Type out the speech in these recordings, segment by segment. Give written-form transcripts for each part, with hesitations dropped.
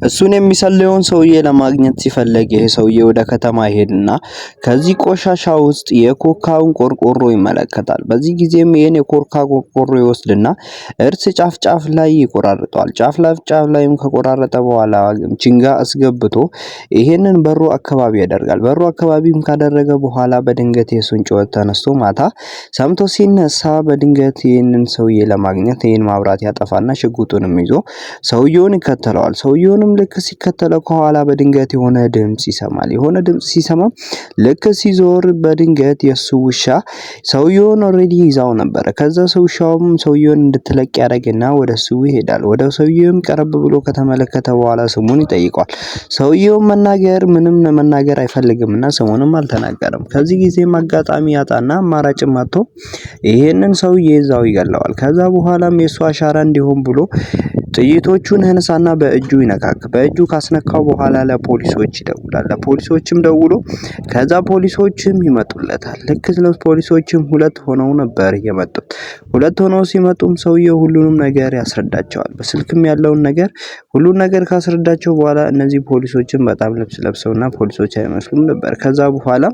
እሱን የሚሰልለውን ሰውዬ ለማግኘት ሲፈለግ ይሄ ሰውዬ ወደ ከተማ ይሄድና ከዚህ ቆሻሻ ውስጥ የኮካውን ቆርቆሮ ይመለከታል። በዚህ ጊዜም ይህን የኮካ ቆርቆሮ ይወስድና እርስ ጫፍ ጫፍ ላይ ይቆራርጠዋል። ጫፍ ጫፍ ላይም ከቆራረጠ በኋላ ችንጋ አስገብቶ ይሄንን በሩ አካባቢ ያደርጋል። በሩ አካባቢም ካደረገ በኋላ በድንገት የሱን ጩኸት ተነስቶ ማታ ሰምቶ ሲነሳ በድንገት ይህንን ሰውዬ ለማግኘት ይህን ማብራት ያጠፋና ሽጉጡንም ይዞ ሰውየውን ይከተለዋል። ሰውየውንም ልክ ሲከተለው ከኋላ በድንገት የሆነ ድምጽ ይሰማል። የሆነ ድምጽ ሲሰማ ልክ ሲዞር በድንገት የሱ ውሻ ሰውየውን already ይዛው ነበረ። ከዛ ሰው ውሻውም ሰውየውን እንድትለቅ ያደርግና ወደ እሱ ይሄዳል። ወደ ሰውየውም ቀረብ ብሎ ከተመለከተ በኋላ ስሙን ይጠይቀዋል። ሰውየው መናገር ምንም መናገር አይፈልግምና ስሙንም አልተናገረም። ከዚህ ጊዜም አጋጣሚ ያጣና አማራጭም አጥቶ ይሄንን ሰውዬ እዛው ይገለዋል። ከዛ በኋላም የሱ አሻራ እንዲሆን ብሎ ጥይቶቹን ያነሳና በእጁ ይነካክ በእጁ ካስነካው በኋላ ለፖሊሶች ይደውላል። ለፖሊሶችም ደውሎ ከዛ ፖሊሶችም ይመጡለታል። ልክ ፖሊሶችም ሁለት ሆነው ነበር የመጡት። ሁለት ሆነው ሲመጡም ሰውየው ሁሉንም ነገር ያስረዳቸዋል። በስልክም ያለውን ነገር ሁሉን ነገር ካስረዳቸው በኋላ እነዚህ ፖሊሶችም በጣም ልብስ ለብሰውና ፖሊሶች አይመስሉም ነበር። ከዛ በኋላ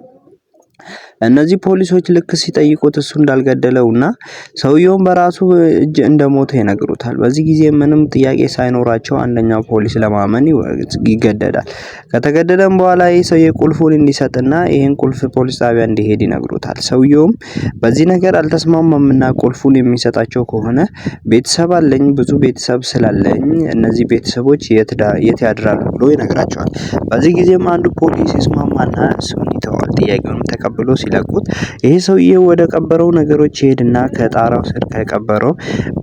እነዚህ ፖሊሶች ልክ ሲጠይቁት እሱ እንዳልገደለውና ሰውየውን በራሱ እጅ እንደሞተ ይነግሩታል። በዚህ ጊዜ ምንም ጥያቄ ሳይኖራቸው አንደኛው ፖሊስ ለማመን ይገደዳል። ከተገደደም በኋላ ይህ ሰውዬ ቁልፉን እንዲሰጥና ይህን ቁልፍ ፖሊስ ጣቢያ እንዲሄድ ይነግሩታል። ሰውየውም በዚህ ነገር አልተስማማምና ቁልፉን የሚሰጣቸው ከሆነ ቤተሰብ አለኝ፣ ብዙ ቤተሰብ ስላለኝ እነዚህ ቤተሰቦች የት ያድራሉ ብሎ ይነግራቸዋል። በዚህ ጊዜም አንዱ ፖሊስ ይስማማና እሱን ይተዋል። ጥያቄውንም ተቀብሎ ሲለቁት ይሄ ሰውዬ ወደ ቀበረው ነገሮች ይሄድና ከጣራው ስር ከቀበረው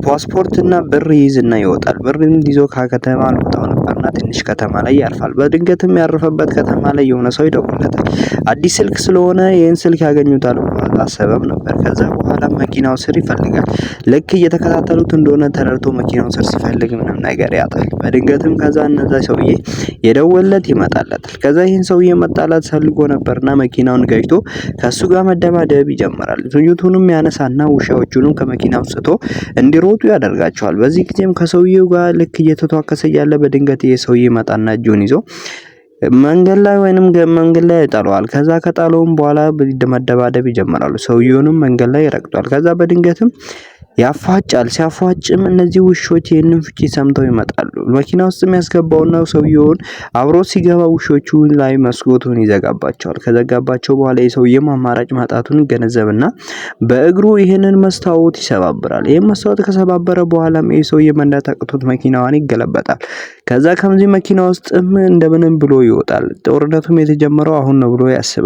ፓስፖርትና ብር ይይዝና ይወጣል። ብር ይዞ ከከተማ አልወጣው ነበርና ትንሽ ከተማ ላይ ያርፋል። በድንገትም ያረፈበት ከተማ ላይ የሆነ ሰው ይደውልለታል። አዲስ ስልክ ስለሆነ ይህን ስልክ ያገኙታል ብሎ አላሰበም ነበር። ከዛ በኋላ መኪናው ስር ይፈልጋል። ልክ እየተከታተሉት እንደሆነ ተረድቶ መኪናው ስር ሲፈልግ ምንም ነገር ያጣል። በድንገትም ከዛ እነዛ ሰውዬ የደወለት ይመጣለታል። ከዛ ይህን ሰውዬ መጣላት ፈልጎ ነበርና መኪናውን ገጭቶ ከሱ ጋር መደባደብ ይጀምራል። ጥይቱንም ያነሳና ውሻዎቹንም ከመኪናው ስቶ እንዲሮጡ ያደርጋቸዋል። በዚህ ጊዜም ከሰውዬው ጋር ልክ እየተቷከሰ እያለ በድንገት ይሄ ሰውዬ ይመጣና እጁን ይዞ መንገድ ላይ ወይንም መንገድ ላይ ይጠለዋል። ከዛ ከጣለውም በኋላ መደባደብ ይጀምራሉ። ሰውየውንም መንገድ ላይ ይረግጧል። ከዛ በድንገትም ያፏጫል። ሲያፏጭም እነዚህ ውሾች ይህንን ፍጪ ሰምተው ይመጣሉ። መኪና ውስጥ የሚያስገባውና ሰውየውን አብሮ ሲገባ ውሾቹ ላይ መስኮቱን ይዘጋባቸዋል። ከዘጋባቸው በኋላ የሰውየው አማራጭ ማጣቱን ይገነዘብና በእግሩ ይህንን መስታወት ይሰባብራል። ይህን መስታወት ከሰባበረ በኋላም ይህ ሰውዬ መንዳት አቅቶት መኪናዋን ይገለበጣል። ከዛ ከዚህ መኪና ውስጥም እንደምንም ብሎ ይወጣል። ጦርነቱም የተጀመረው አሁን ነው ብሎ ያስባል።